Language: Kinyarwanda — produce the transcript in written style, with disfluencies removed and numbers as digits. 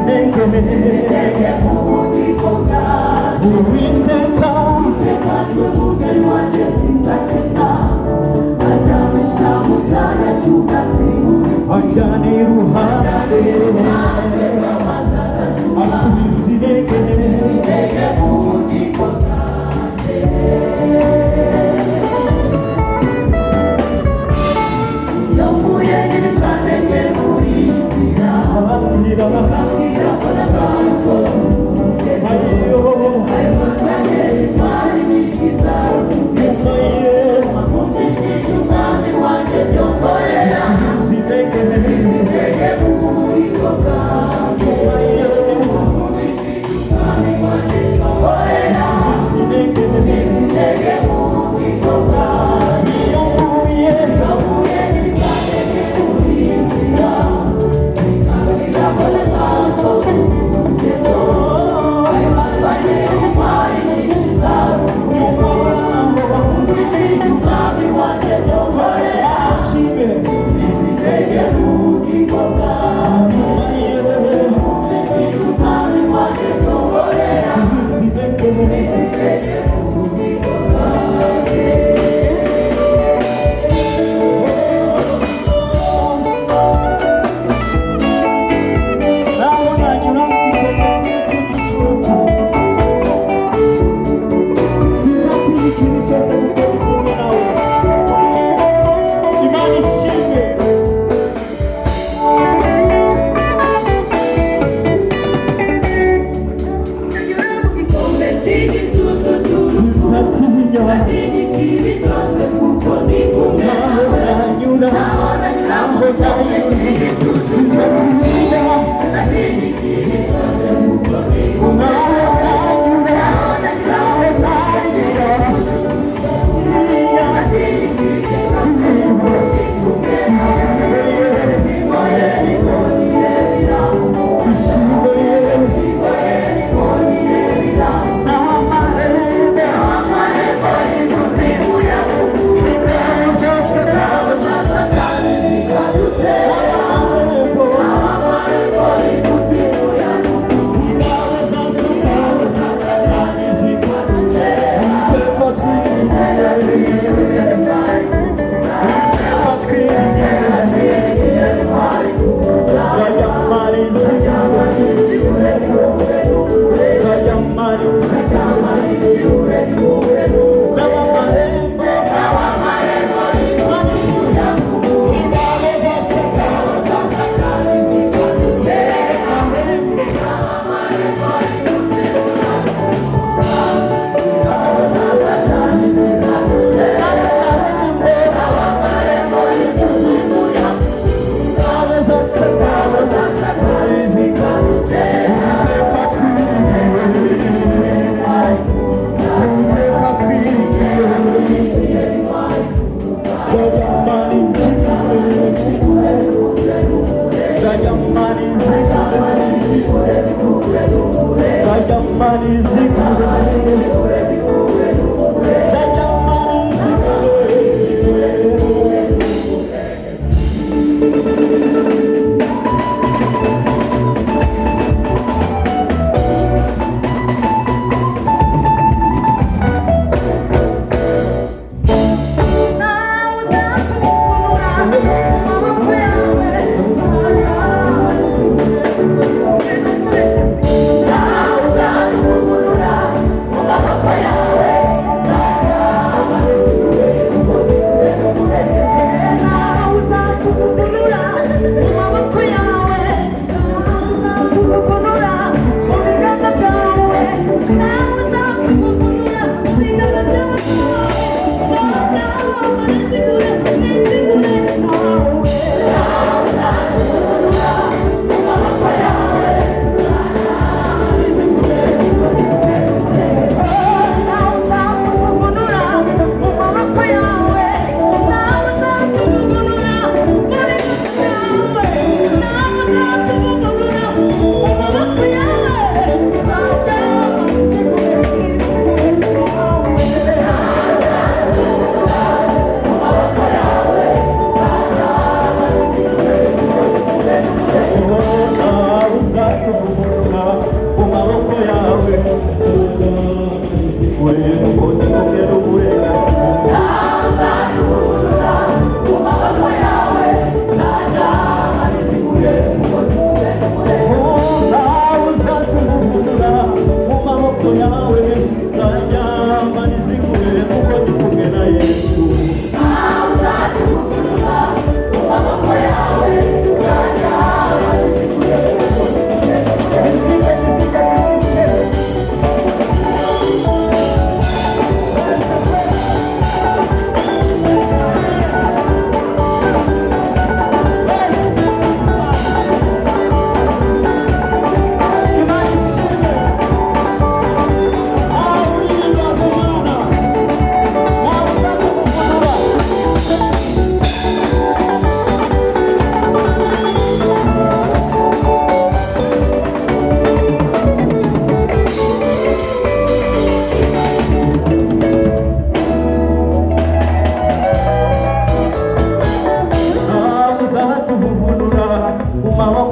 Intege Intege mu bugingo bwanjye. Uwiteka. Iteka niwe mungeri wanjye, sinzakena. Andyamisha mu cyanya cy'ubwatsi bubisi. Anjyana iruhande. Iruhande rw'amazi adasuma. Asubiza intege. Intege mu bugingo bwanjye. Iyo mpuye n'ibicantege muri iyi nzira, Ababwira. Bikambwira ko ntazasoza urugendo. Ayo. Ayo majwi antera intwari nyinshi zaruye. Aye. Nkumva ijwi ry'umwami wanjye ryongorera. Asubiza intege. Intege mu bugingo bwanjye. Aye. Nkumva ijwi ry'umwami wanjye ryongorera. Asubiza intege. Intege mu bugingo bwanjye. Iyo mpuye. Iyo mpuye n'ibicantege muri iyi nzira, bikambwira ko ntazasoza urugendo. Ayo majwi antera intwari nyinshi zaruye. Nkumva ijwi ry'umwami wanjye ryongorera. Ashime. Intege mu bugingo bwanjye. Aye. Ijwi ry'umwami wanjye ryongorera. Asubiza intege. Intege mu bugingo bwanjye. Naho nanyura mu gikombe cy'igicucu cy'urupfu, sinzatinya ikintu cyose kuko ndi kumwe nawe. Imana ishimwe. Nanyura mu gikombe cy'igicucu cy'urupfu, Sinzatinya. sinzatinya ikibi cyose kuko ndi kumwe Naho nawe. nanyura. Naho nanyura mu gikombe cy'igicucu, Sinzatinya. sinzatinya ikibi cyose kuko ndi kumwe Naho nawe. nanyura. Naho nanyura mu gikombe cy'igicucu, sinzatinya ikibi cyose kuko ndi kumwe nawe. Ishimwe n'inkoni ye biramumurika. Ishimwe. Ishimwe n'inkoni ye biramumurika. Naho amarembo. Amarembo y'ikuzimu yafunguwe. Zose. Ingabo za Satani zikadutera. Amarembo. Amarembo y'ikuzimu yafunguwe. Ingabo za Ingabo Satani. za Satani zikadutera. Uwiteka twiringiye. Uwiteka twiringiye. Nzayamariza. Nzayamariza. N'abamarembo. Imana ishimwe. Ingabo za Satani. Ingabo za Satani. Uwiteka twiringiye. Uwiteka twiringiye. Nzayamariza. Nzayamariza. Nzayamariza. Nzayamariza. Nawe uzatumunura mu maboko yawe. Nawe uzatumunura mu maboko. Maboko.